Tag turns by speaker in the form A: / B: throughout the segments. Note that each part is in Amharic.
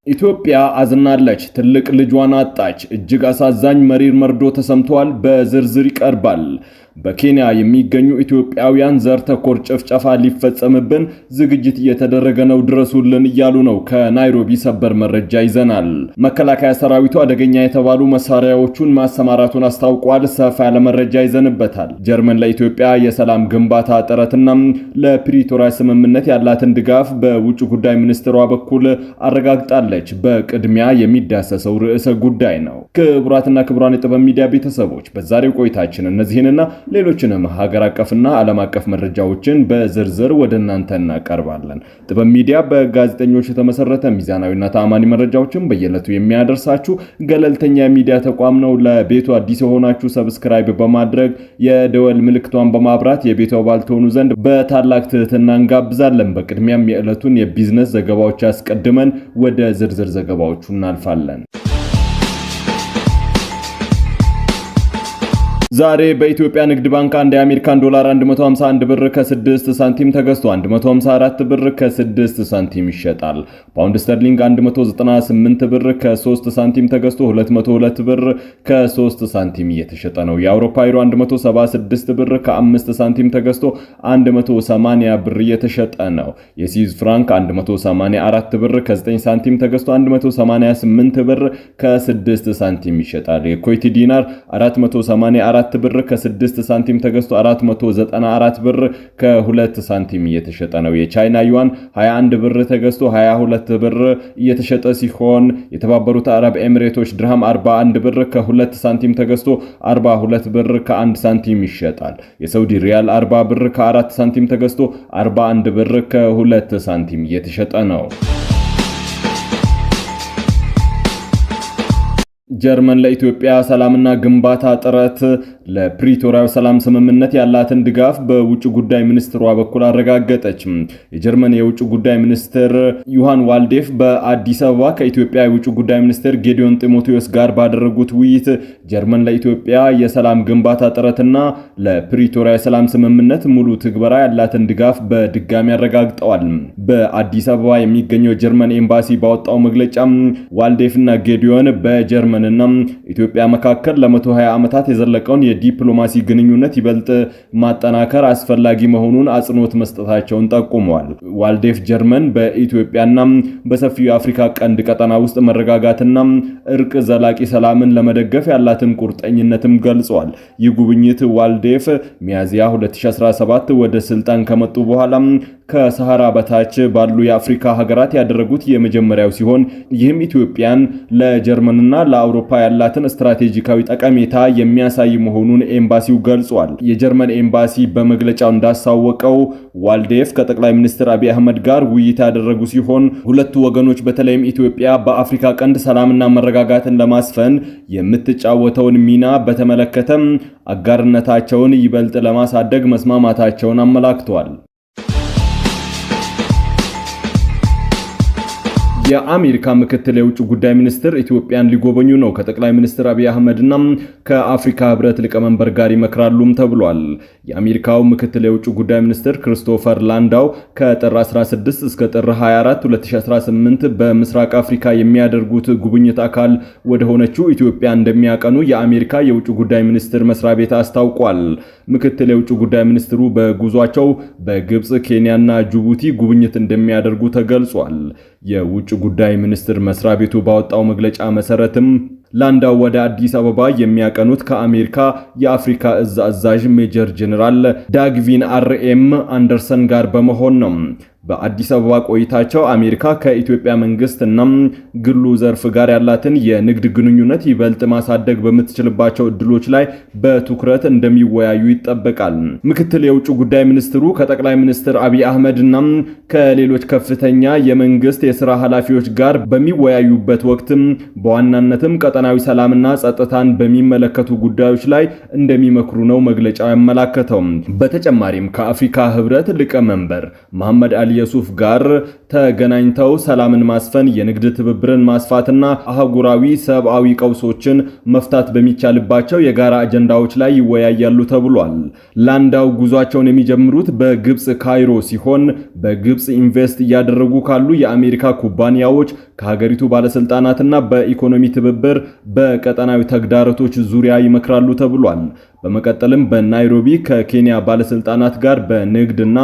A: ኢትዮጵያ አዝናለች። ትልቅ ልጇን አጣች። እጅግ አሳዛኝ መሪር መርዶ ተሰምቷል። በዝርዝር ይቀርባል። በኬንያ የሚገኙ ኢትዮጵያውያን ዘር ተኮር ጭፍጨፋ ሊፈጸምብን ዝግጅት እየተደረገ ነው፣ ድረሱልን እያሉ ነው። ከናይሮቢ ሰበር መረጃ ይዘናል። መከላከያ ሰራዊቱ አደገኛ የተባሉ መሳሪያዎቹን ማሰማራቱን አስታውቋል። ሰፋ ያለ መረጃ ይዘንበታል። ጀርመን ለኢትዮጵያ የሰላም ግንባታ ጥረትና ለፕሪቶሪያ ስምምነት ያላትን ድጋፍ በውጭ ጉዳይ ሚኒስትሯ በኩል አረጋግጣለች። በቅድሚያ የሚዳሰሰው ርዕሰ ጉዳይ ነው። ክቡራትና ክቡራን የጥበብ ሚዲያ ቤተሰቦች፣ በዛሬው ቆይታችን እነዚህንና ሌሎችንም ሀገር አቀፍና ዓለም አቀፍ መረጃዎችን በዝርዝር ወደ እናንተ እናቀርባለን። ጥበብ ሚዲያ በጋዜጠኞች የተመሰረተ ሚዛናዊና ተአማኒ መረጃዎችን በየዕለቱ የሚያደርሳችሁ ገለልተኛ የሚዲያ ተቋም ነው። ለቤቱ አዲስ የሆናችሁ subscribe በማድረግ የደወል ምልክቷን በማብራት የቤቱ አባል ትሆኑ ዘንድ በታላቅ ትህትና እንጋብዛለን። በቅድሚያም የዕለቱን የቢዝነስ ዘገባዎች አስቀድመን ወደ ዝርዝር ዘገባዎቹ እናልፋለን። ዛሬ በኢትዮጵያ ንግድ ባንክ አንድ የአሜሪካን ዶላር 151 ብር ከ6 ሳንቲም ተገዝቶ 154 ብር ከ6 ሳንቲም ይሸጣል። ፓውንድ ስተርሊንግ 198 ብር ከ3 ሳንቲም ተገዝቶ 202 ብር ከ3 ሳንቲም እየተሸጠ ነው። የአውሮፓ ዩሮ 176 ብር ከ5 ሳንቲም ተገዝቶ 180 ብር እየተሸጠ ነው። የስዊዝ ፍራንክ 184 ብር ከ9 ሳንቲም ተገዝቶ 188 ብር ከ6 ሳንቲም ይሸጣል። የኩዌት ዲናር 484 ብር ከ6 ሳንቲም ተገዝቶ 494 ብር ከ2 ሳንቲም እየተሸጠ ነው። የቻይና ዩዋን 21 ብር ተገዝቶ 22 ብር እየተሸጠ ሲሆን የተባበሩት አረብ ኤሚሬቶች ድርሃም 41 ብር ከ2 ሳንቲም ተገዝቶ 42 ብር ከ1 ሳንቲም ይሸጣል። የሳውዲ ሪያል 40 ብር ከ4 ሳንቲም ተገዝቶ 41 ብር ከ2 ሳንቲም እየተሸጠ ነው። ጀርመን ለኢትዮጵያ ሰላምና ግንባታ ጥረት ለፕሪቶሪያው ሰላም ስምምነት ያላትን ድጋፍ በውጭ ጉዳይ ሚኒስትሯ በኩል አረጋገጠች። የጀርመን የውጭ ጉዳይ ሚኒስትር ዮሐን ዋልዴፍ በአዲስ አበባ ከኢትዮጵያ የውጭ ጉዳይ ሚኒስትር ጌዲዮን ጢሞቴዎስ ጋር ባደረጉት ውይይት ጀርመን ለኢትዮጵያ የሰላም ግንባታ ጥረትና ለፕሪቶሪያ የሰላም ስምምነት ሙሉ ትግበራ ያላትን ድጋፍ በድጋሚ አረጋግጠዋል። በአዲስ አበባ የሚገኘው የጀርመን ኤምባሲ ባወጣው መግለጫ ዋልዴፍና ጌዲዮን በጀርመንና ኢትዮጵያ መካከል ለ120 ዓመታት የዘለቀውን የዲፕሎማሲ ግንኙነት ይበልጥ ማጠናከር አስፈላጊ መሆኑን አጽንኦት መስጠታቸውን ጠቁመዋል። ዋልዴፍ ጀርመን በኢትዮጵያና በሰፊው የአፍሪካ ቀንድ ቀጠና ውስጥ መረጋጋትና እርቅ፣ ዘላቂ ሰላምን ለመደገፍ ያላትን ቁርጠኝነትም ገልጸዋል። ይህ ጉብኝት ዋልዴፍ ሚያዝያ 2017 ወደ ስልጣን ከመጡ በኋላ ከሰሃራ በታች ባሉ የአፍሪካ ሀገራት ያደረጉት የመጀመሪያው ሲሆን ይህም ኢትዮጵያን ለጀርመንና ለአውሮፓ ያላትን ስትራቴጂካዊ ጠቀሜታ የሚያሳይ መሆኑን ኤምባሲው ገልጿል። የጀርመን ኤምባሲ በመግለጫው እንዳሳወቀው ዋልዴፍ ከጠቅላይ ሚኒስትር አብይ አህመድ ጋር ውይይት ያደረጉ ሲሆን ሁለቱ ወገኖች በተለይም ኢትዮጵያ በአፍሪካ ቀንድ ሰላምና መረጋጋትን ለማስፈን የምትጫወተውን ሚና በተመለከተም አጋርነታቸውን ይበልጥ ለማሳደግ መስማማታቸውን አመላክተዋል። የአሜሪካ ምክትል የውጭ ጉዳይ ሚኒስትር ኢትዮጵያን ሊጎበኙ ነው። ከጠቅላይ ሚኒስትር አብይ አህመድና ከአፍሪካ ህብረት ሊቀመንበር ጋር ይመክራሉም ተብሏል። የአሜሪካው ምክትል የውጭ ጉዳይ ሚኒስትር ክሪስቶፈር ላንዳው ከጥር 16 እስከ ጥር 24 2018 በምስራቅ አፍሪካ የሚያደርጉት ጉብኝት አካል ወደ ሆነችው ኢትዮጵያ እንደሚያቀኑ የአሜሪካ የውጭ ጉዳይ ሚኒስትር መስሪያ ቤት አስታውቋል። ምክትል የውጭ ጉዳይ ሚኒስትሩ በጉዟቸው በግብፅ፣ ኬንያና ጅቡቲ ጉብኝት እንደሚያደርጉ ተገልጿል። የውጭ ጉዳይ ሚኒስትር መስሪያ ቤቱ ባወጣው መግለጫ መሰረትም ላንዳው ወደ አዲስ አበባ የሚያቀኑት ከአሜሪካ የአፍሪካ እዝ አዛዥ ሜጀር ጀኔራል ዳግቪን አርኤም አንደርሰን ጋር በመሆን ነው። በአዲስ አበባ ቆይታቸው አሜሪካ ከኢትዮጵያ መንግስት እና ግሉ ዘርፍ ጋር ያላትን የንግድ ግንኙነት ይበልጥ ማሳደግ በምትችልባቸው እድሎች ላይ በትኩረት እንደሚወያዩ ይጠበቃል። ምክትል የውጭ ጉዳይ ሚኒስትሩ ከጠቅላይ ሚኒስትር አብይ አህመድ እና ከሌሎች ከፍተኛ የመንግስት የስራ ኃላፊዎች ጋር በሚወያዩበት ወቅት በዋናነትም ቀጠናዊ ሰላምና ጸጥታን በሚመለከቱ ጉዳዮች ላይ እንደሚመክሩ ነው መግለጫው ያመላከተው። በተጨማሪም ከአፍሪካ ህብረት ሊቀመንበር መሐመድ አሊ የሱፍ ጋር ተገናኝተው ሰላምን ማስፈን፣ የንግድ ትብብርን ማስፋትና አህጉራዊ ሰብአዊ ቀውሶችን መፍታት በሚቻልባቸው የጋራ አጀንዳዎች ላይ ይወያያሉ ተብሏል። ላንዳው ጉዟቸውን የሚጀምሩት በግብፅ ካይሮ ሲሆን በግብጽ ኢንቨስት እያደረጉ ካሉ የአሜሪካ ኩባንያዎች፣ ከሀገሪቱ ባለስልጣናትና በኢኮኖሚ ትብብር በቀጠናዊ ተግዳሮቶች ዙሪያ ይመክራሉ ተብሏል። በመቀጠልም በናይሮቢ ከኬንያ ባለስልጣናት ጋር በንግድና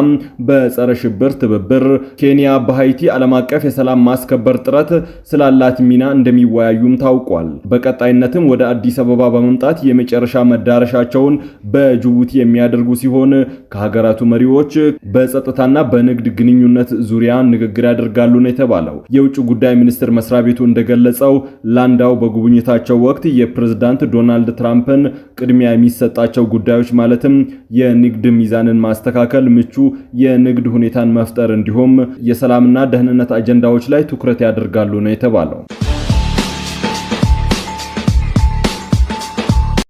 A: በጸረ ሽብር ትብብር፣ ኬንያ በሃይቲ ዓለም አቀፍ የሰላም ማስከበር ጥረት ስላላት ሚና እንደሚወያዩም ታውቋል። በቀጣይነትም ወደ አዲስ አበባ በመምጣት የመጨረሻ መዳረሻቸውን በጅቡቲ የሚያደርጉ ሲሆን ከሀገራቱ መሪዎች በጸጥታና በንግድ ግንኙነት ዙሪያ ንግግር ያደርጋሉ ነው የተባለው። የውጭ ጉዳይ ሚኒስቴር መስሪያ ቤቱ እንደገለጸው ላንዳው በጉብኝታቸው ወቅት የፕሬዝዳንት ዶናልድ ትራምፕን ቅድሚያ የሚሰጣቸው ጉዳዮች ማለትም የንግድ ሚዛንን ማስተካከል፣ ምቹ የንግድ ሁኔታን መፍጠር እንዲሁም የሰላምና ደህንነት አጀንዳዎች ላይ ትኩረት ያደርጋሉ ነው የተባለው።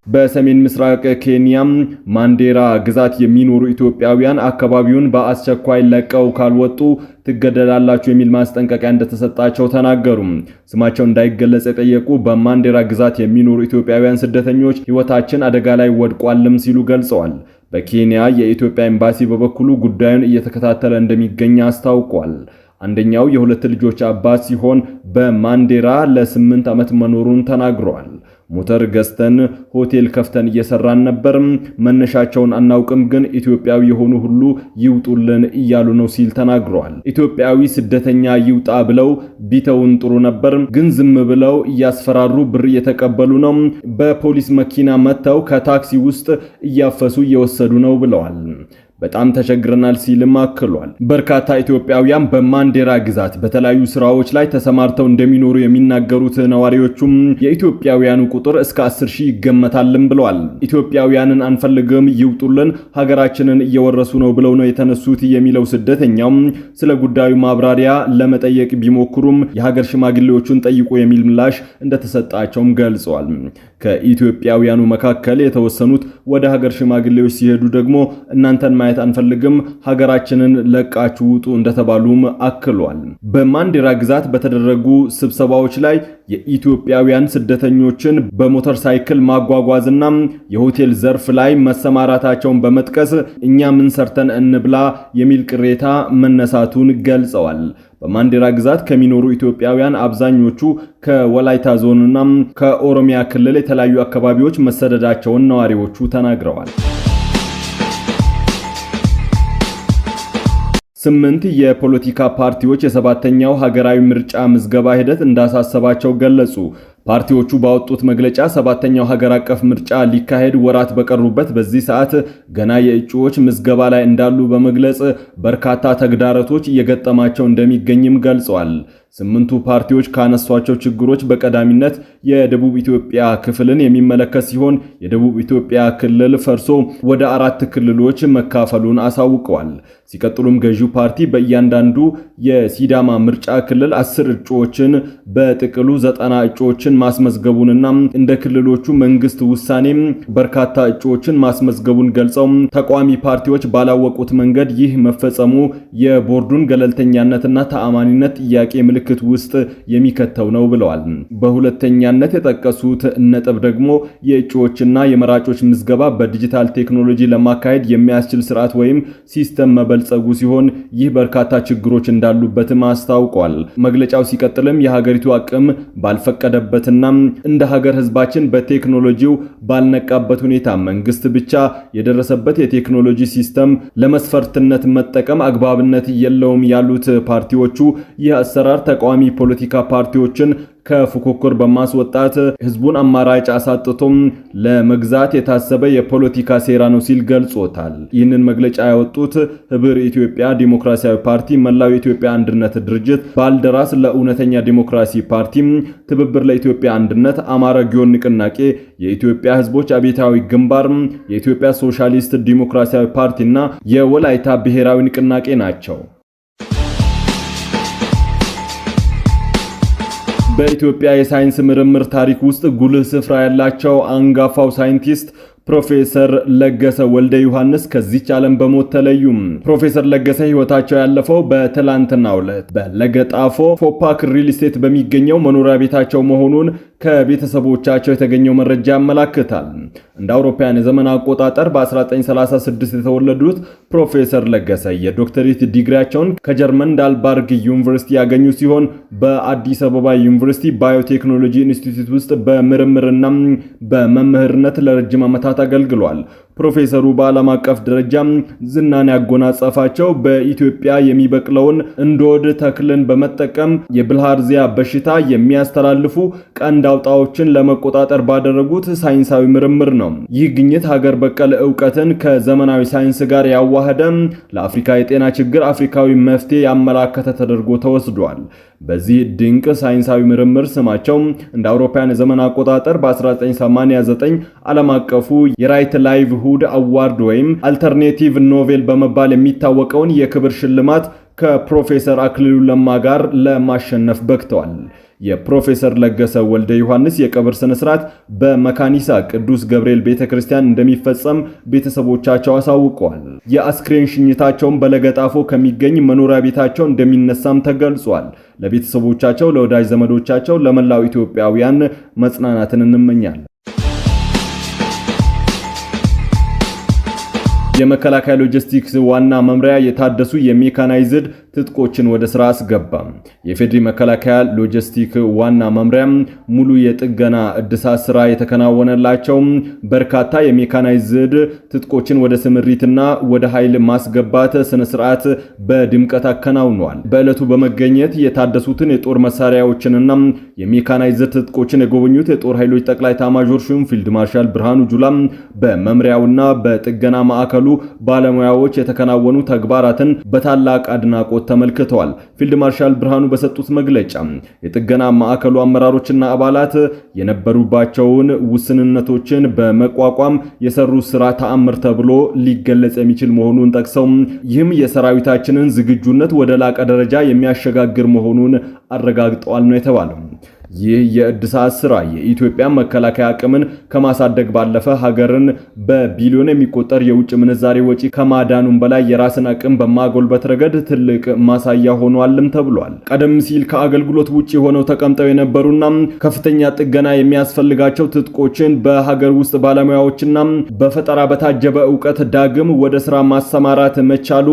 A: በሰሜን ምስራቅ ኬንያ ማንዴራ ግዛት የሚኖሩ ኢትዮጵያውያን አካባቢውን በአስቸኳይ ለቀው ካልወጡ ትገደላላችሁ የሚል ማስጠንቀቂያ እንደተሰጣቸው ተናገሩ። ስማቸው እንዳይገለጽ የጠየቁ በማንዴራ ግዛት የሚኖሩ ኢትዮጵያውያን ስደተኞች ሕይወታችን አደጋ ላይ ወድቋልም ሲሉ ገልጸዋል። በኬንያ የኢትዮጵያ ኤምባሲ በበኩሉ ጉዳዩን እየተከታተለ እንደሚገኝ አስታውቋል። አንደኛው የሁለት ልጆች አባት ሲሆን በማንዴራ ለ8 ዓመት መኖሩን ተናግሯል። ሞተር ገዝተን ሆቴል ከፍተን እየሰራን ነበር። መነሻቸውን አናውቅም፣ ግን ኢትዮጵያዊ የሆኑ ሁሉ ይውጡልን እያሉ ነው ሲል ተናግሯል። ኢትዮጵያዊ ስደተኛ ይውጣ ብለው ቢተውን ጥሩ ነበር፣ ግን ዝም ብለው እያስፈራሩ ብር እየተቀበሉ ነው። በፖሊስ መኪና መጥተው ከታክሲ ውስጥ እያፈሱ እየወሰዱ ነው ብለዋል። በጣም ተቸግረናል ሲልም አክሏል። በርካታ ኢትዮጵያውያን በማንዴራ ግዛት በተለያዩ ስራዎች ላይ ተሰማርተው እንደሚኖሩ የሚናገሩት ነዋሪዎቹም የኢትዮጵያውያኑ ቁጥር እስከ 10 ሺህ ይገመታልም ብለዋል። ኢትዮጵያውያንን አንፈልግም፣ ይውጡልን፣ ሀገራችንን እየወረሱ ነው ብለው ነው የተነሱት የሚለው ስደተኛው ስለ ጉዳዩ ማብራሪያ ለመጠየቅ ቢሞክሩም የሀገር ሽማግሌዎቹን ጠይቁ የሚል ምላሽ እንደተሰጣቸውም ገልጸዋል። ከኢትዮጵያውያኑ መካከል የተወሰኑት ወደ ሀገር ሽማግሌዎች ሲሄዱ ደግሞ እናንተን ማየት አንፈልግም፣ ሀገራችንን ለቃችሁ ውጡ እንደተባሉም አክሏል። በማንዴራ ግዛት በተደረጉ ስብሰባዎች ላይ የኢትዮጵያውያን ስደተኞችን በሞተር ሳይክል ማጓጓዝና የሆቴል ዘርፍ ላይ መሰማራታቸውን በመጥቀስ እኛ ምን ሰርተን እንብላ የሚል ቅሬታ መነሳቱን ገልጸዋል። በማንዴራ ግዛት ከሚኖሩ ኢትዮጵያውያን አብዛኞቹ ከወላይታ ዞንና ከኦሮሚያ ክልል የተለያዩ አካባቢዎች መሰደዳቸውን ነዋሪዎቹ ተናግረዋል። 8 የፖለቲካ ፓርቲዎች የሰባተኛው ሀገራዊ ምርጫ ምዝገባ ሂደት እንዳሳሰባቸው ገለጹ። ፓርቲዎቹ ባወጡት መግለጫ ሰባተኛው ሀገር አቀፍ ምርጫ ሊካሄድ ወራት በቀሩበት በዚህ ሰዓት ገና የእጩዎች ምዝገባ ላይ እንዳሉ በመግለጽ በርካታ ተግዳሮቶች እየገጠማቸው እንደሚገኝም ገልጸዋል። 8ቱ ፓርቲዎች ካነሷቸው ችግሮች በቀዳሚነት የደቡብ ኢትዮጵያ ክፍልን የሚመለከት ሲሆን የደቡብ ኢትዮጵያ ክልል ፈርሶ ወደ 4 ክልሎች መካፈሉን አሳውቀዋል። ሲቀጥሉም ገዢው ፓርቲ በእያንዳንዱ የሲዳማ ምርጫ ክልል 10 እጩዎችን በጥቅሉ 90 እጩዎችን ማስመዝገቡንና እንደ ክልሎቹ መንግስት ውሳኔም በርካታ እጩዎችን ማስመዝገቡን ገልጸው ተቃዋሚ ፓርቲዎች ባላወቁት መንገድ ይህ መፈጸሙ የቦርዱን ገለልተኛነትና ተአማኒነት ጥያቄ ምልክት ውስጥ የሚከተው ነው ብለዋል። በሁለተኛነት የጠቀሱት ነጥብ ደግሞ የእጩዎችና የመራጮች ምዝገባ በዲጂታል ቴክኖሎጂ ለማካሄድ የሚያስችል ስርዓት ወይም system መበልጸጉ ሲሆን ይህ በርካታ ችግሮች እንዳሉበትም አስታውቋል። መግለጫው ሲቀጥልም የሀገሪቱ አቅም ባልፈቀደበትና እንደ ሀገር ህዝባችን በቴክኖሎጂው ባልነቃበት ሁኔታ መንግስት ብቻ የደረሰበት የቴክኖሎጂ system ለመስፈርትነት መጠቀም አግባብነት የለውም ያሉት ፓርቲዎቹ ይህ አሰራር ተቃዋሚ ፖለቲካ ፓርቲዎችን ከፉክክር በማስወጣት ህዝቡን አማራጭ አሳጥቶም ለመግዛት የታሰበ የፖለቲካ ሴራ ነው ሲል ገልጾታል። ይህንን መግለጫ ያወጡት ህብር ኢትዮጵያ ዲሞክራሲያዊ ፓርቲ፣ መላው የኢትዮጵያ አንድነት ድርጅት፣ ባልደራስ ለእውነተኛ ዲሞክራሲ ፓርቲ፣ ትብብር ለኢትዮጵያ አንድነት፣ አማራ ጊዮን ንቅናቄ፣ የኢትዮጵያ ህዝቦች አብዮታዊ ግንባር፣ የኢትዮጵያ ሶሻሊስት ዲሞክራሲያዊ ፓርቲና የወላይታ ብሔራዊ ንቅናቄ ናቸው። በኢትዮጵያ የሳይንስ ምርምር ታሪክ ውስጥ ጉልህ ስፍራ ያላቸው አንጋፋው ሳይንቲስት ፕሮፌሰር ለገሰ ወልደ ዮሐንስ ከዚች ዓለም በሞት ተለዩ። ፕሮፌሰር ለገሰ ሕይወታቸው ያለፈው በትላንትናው ዕለት በለገጣፎ ፎፓክ ሪል ስቴት በሚገኘው መኖሪያ ቤታቸው መሆኑን ከቤተሰቦቻቸው የተገኘው መረጃ ያመላክታል። እንደ አውሮፓውያን የዘመን አቆጣጠር በ1936 የተወለዱት ፕሮፌሰር ለገሰ የዶክተሬት ዲግሪያቸውን ከጀርመን ዳልባርግ ዩኒቨርሲቲ ያገኙ ሲሆን በአዲስ አበባ ዩኒቨርሲቲ ባዮቴክኖሎጂ ኢንስቲትዩት ውስጥ በምርምርና በመምህርነት ለረጅም ዓመታት አገልግሏል። ፕሮፌሰሩ በዓለም አቀፍ ደረጃ ዝናን ያጎናጸፋቸው በኢትዮጵያ የሚበቅለውን እንዶድ ተክልን በመጠቀም የብልሃርዚያ በሽታ የሚያስተላልፉ ቀንድ አውጣዎችን ለመቆጣጠር ባደረጉት ሳይንሳዊ ምርምር ነው። ይህ ግኝት ሀገር በቀል እውቀትን ከዘመናዊ ሳይንስ ጋር ያዋህደ፣ ለአፍሪካ የጤና ችግር አፍሪካዊ መፍትሄ ያመላከተ ተደርጎ ተወስዷል። በዚህ ድንቅ ሳይንሳዊ ምርምር ስማቸው እንደ አውሮፓውያን የዘመን አቆጣጠር በ1989 ዓለም አቀፉ የ Right Livelihood Award ወይም Alternative Nobel በመባል የሚታወቀውን የክብር ሽልማት ከፕሮፌሰር አክሊሉ ለማ ጋር ለማሸነፍ በቅተዋል። የፕሮፌሰር ለገሰ ወልደ ዮሐንስ የቀብር ስነ ስርዓት በመካኒሳ ቅዱስ ገብርኤል ቤተክርስቲያን እንደሚፈጸም ቤተሰቦቻቸው አሳውቀዋል። የአስክሬን ሽኝታቸውን በለገጣፎ ከሚገኝ መኖሪያ ቤታቸው እንደሚነሳም ተገልጿል። ለቤተሰቦቻቸው፣ ለወዳጅ ዘመዶቻቸው፣ ለመላው ኢትዮጵያውያን መጽናናትን እንመኛለን። የመከላከያ ሎጂስቲክስ ዋና መምሪያ የታደሱ የሜካናይዝድ ትጥቆችን ወደ ስራ አስገባ። የኢፌዴሪ መከላከያ ሎጂስቲክ ዋና መምሪያ ሙሉ የጥገና እድሳት ስራ የተከናወነላቸው በርካታ የሜካናይዝድ ትጥቆችን ወደ ስምሪትና ወደ ኃይል ማስገባት ስነ ስርዓት በድምቀት አከናውኗል። በዕለቱ በመገኘት የታደሱትን የጦር መሳሪያዎችንና የሜካናይዝድ ትጥቆችን የጎበኙት የጦር ኃይሎች ጠቅላይ ኤታማዦር ሹም ፊልድ ማርሻል ብርሃኑ ጁላ በመምሪያውና በጥገና ማዕከሉ ባለሙያዎች የተከናወኑ ተግባራትን በታላቅ አድናቆት ተመልክተዋል። ፊልድ ማርሻል ብርሃኑ በሰጡት መግለጫ የጥገና ማዕከሉ አመራሮችና አባላት የነበሩባቸውን ውስንነቶችን በመቋቋም የሰሩት ስራ ተአምር ተብሎ ሊገለጽ የሚችል መሆኑን ጠቅሰው ይህም የሰራዊታችንን ዝግጁነት ወደ ላቀ ደረጃ የሚያሸጋግር መሆኑን አረጋግጠዋል ነው የተባለው። ይህ የእድሳት ስራ የኢትዮጵያ መከላከያ አቅምን ከማሳደግ ባለፈ ሀገርን በቢሊዮን የሚቆጠር የውጭ ምንዛሬ ወጪ ከማዳኑም በላይ የራስን አቅም በማጎልበት ረገድ ትልቅ ማሳያ ሆኗልም ተብሏል። ቀደም ሲል ከአገልግሎት ውጭ ሆነው ተቀምጠው የነበሩና ከፍተኛ ጥገና የሚያስፈልጋቸው ትጥቆችን በሀገር ውስጥ ባለሙያዎችና በፈጠራ በታጀበ እውቀት ዳግም ወደ ስራ ማሰማራት መቻሉ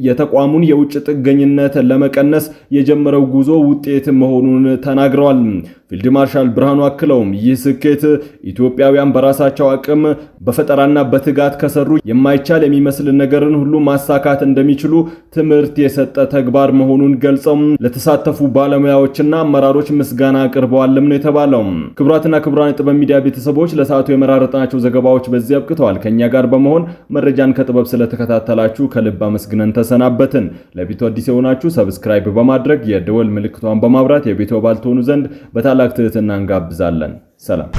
A: የተቋሙን የውጭ ጥገኝነት ለመቀነስ የጀመረው ጉዞ ውጤት መሆኑን ተናግረዋል። ፊልድ ማርሻል ብርሃኑ አክለውም ይህ ስኬት ኢትዮጵያውያን በራሳቸው አቅም በፈጠራና በትጋት ከሰሩ የማይቻል የሚመስል ነገርን ሁሉ ማሳካት እንደሚችሉ ትምህርት የሰጠ ተግባር መሆኑን ገልጸው ለተሳተፉ ባለሙያዎችና አመራሮች ምስጋና አቅርበዋልም ነው የተባለው። ክቡራትና ክቡራን የጥበብ ሚዲያ ቤተሰቦች ለሰዓቱ የመራረጥናቸው ዘገባዎች በዚህ አብቅተዋል። ከኛ ጋር በመሆን መረጃን ከጥበብ ስለተከታተላችሁ ከልብ አመስግነን ተሰናበትን። ለቤቱ አዲስ የሆናችሁ subscribe በማድረግ የደወል ምልክቷን በማብራት የቤቱ አባል ትሆኑ ዘንድ በታላቅ ትህትና እንጋብዛለን። ሰላም።